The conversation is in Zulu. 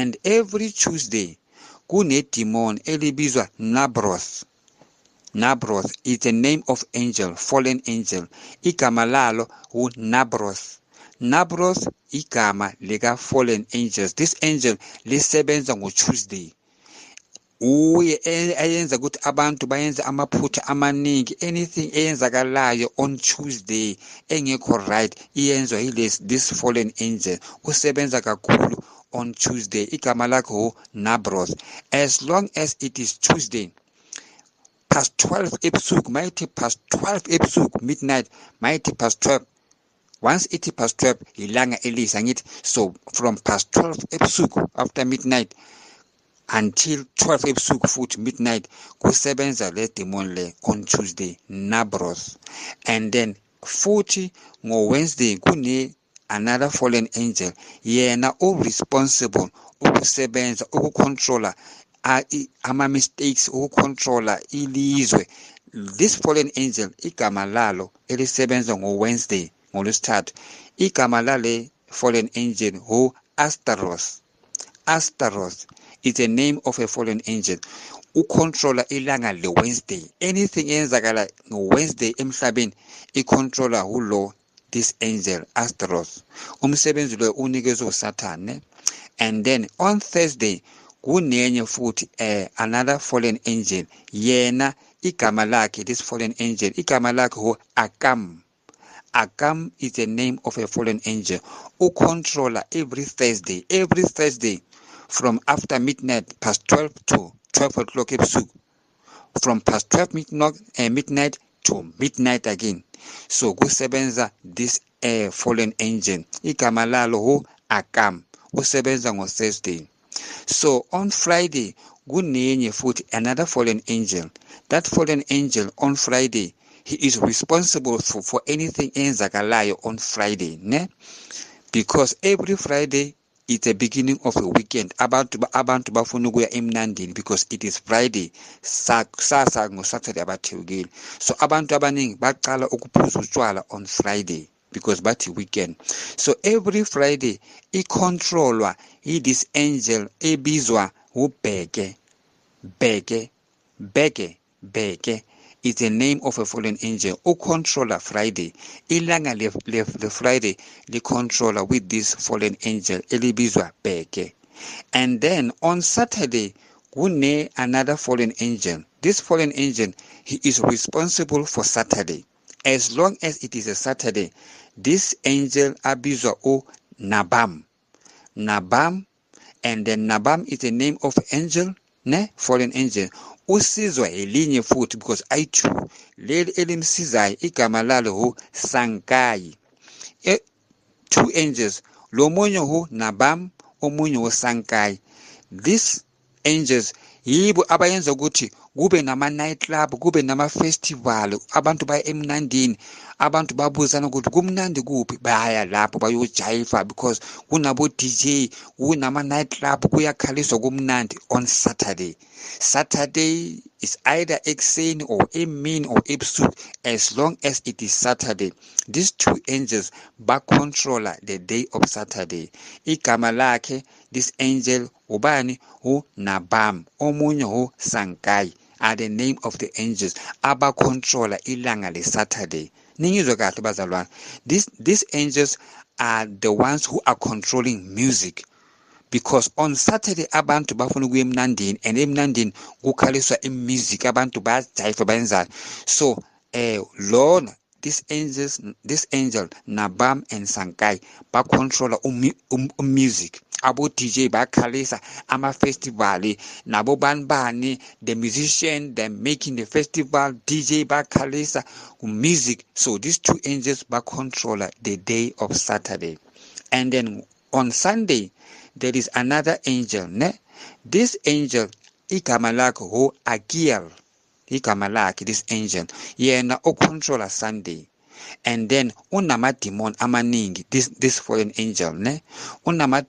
And every Tuesday kune-demon elibizwa Nabroth. Nabroth is the name of angel, fallen angel. Igama lalo uNabroth. Nabroth igama lika fallen angels. This angel lisebenza ngo-Tuesday. Uye ayenza ukuthi abantu bayenze amaphutha amaningi. Anything eyenzakalayo on Tuesday engekho right iyenzwa yilesi, this fallen angel. Usebenza kakhulu on Tuesday. Igama lakhe uNabroth. As long as it is Tuesday past 12 ebusuku, mayithi past 12 ebusuku, midnight, mayithi past 12, once ithi past 12, ilanga elisa ngithi. So from past 12 ebusuku, after midnight, until 12 ebusuku futhi midnight, kusebenza le demon le on Tuesday, Nabroth. And then futhi ngo-Wednesday kune another fallen angel. Yena u-responsible ukusebenza ukucontrola ama-mistakes, ukucontrola ilizwe. This fallen angel, igama lalo elisebenza ngo-Wednesday, ngolwesithathu, igama lale fallen angel hu Astaroth. Astaroth is the name of a fallen angel. Ucontrola ilanga le-Wednesday. Anything eyenzakala ngo-Wednesday emhlabeni icontrola hulo, this angel Astaroth. Umsebenzi lo unikezwe uSathane. And then on Thursday kunenye futhi, another fallen angel. Yena igama lakhe, this fallen angel, igama lakhe hu Akam. Akam is the name of a fallen angel. Ucontrola every Thursday, every Thursday from after midnight, past 12 to 12 o'clock ebusuku, from past 12 midnight, midnight to midnight again. So kusebenza this fallen angel, igama lalo hu Akam. Usebenza ngo-Thursday. So on Friday kunenye futhi, another fallen angel. That fallen angel on Friday, he is responsible for anything eyenzakalayo on Friday, ne? Because every Friday it's a beginning of a weekend. Abantu bafuna ukuya emnandini because it is Friday. Kusasa ngo-Saturday abathewukile. So abantu abaningi baqala ukuphuza utshwala on Friday because bathi weekend. So every Friday icontrolwa yi-this angel ebizwa ubheke. Bheke, Bheke, Bheke is the name of a fallen angel. Ucontrola Friday. Ilanga le Friday licontrola with this fallen angel elibizwa Bheke. And then on Saturday kune another fallen angel. This fallen angel, he is responsible for Saturday. As long as it is a Saturday, this angel abizwa u Nabam. Nabam, and then Nabam is the name of angel, ne? Fallen angel. Usizwa elinye futhi because ayi-two. Leli elimsizayo igama lalo hu Sankai. Two angels, lo munye hu Nabam, omunye hu Sankai. These angels yibo abayenza ukuthi kube nama-night club, kube nama-festival, abantu baya emnandini. Abantu babuzana ukuthi kumnandi kuphi, baya lapho bayojayiva because kunabo-DJ, kunama-night club, kuyakhaliswa, kumnandi on Saturday. Saturday is either ekuseni or emini or ebusuku. As long as it is Saturday, these two angels bacontrola the day of Saturday. Igama lakhe this angel ubani? UNabam, omunye uSankai, are the name of the angels abacontrola ilanga le-Saturday. Ningizwe kahle bazalwane, these angels are the ones who are controlling music because on Saturday abantu bafuna ukuya emnandini, and emnandini kukhaliswa imusic, abantu bayajayiva, bayenzani. So lona, this angels, this angel Nabam and Sankai bacontrola umusic. Abo DJ bakhalisa ama-festival, nabo bani bani, the musician, they making the festival, DJ bakhalisa music. So these two angels bacontrola the day of Saturday. And then on Sunday there is another angel, ne? This angel igama lakhe hu Agiel. Igama lakhe this angel, yena ocontrola Sunday. And then unamademon amaningi, this fallen angel, ne? Unama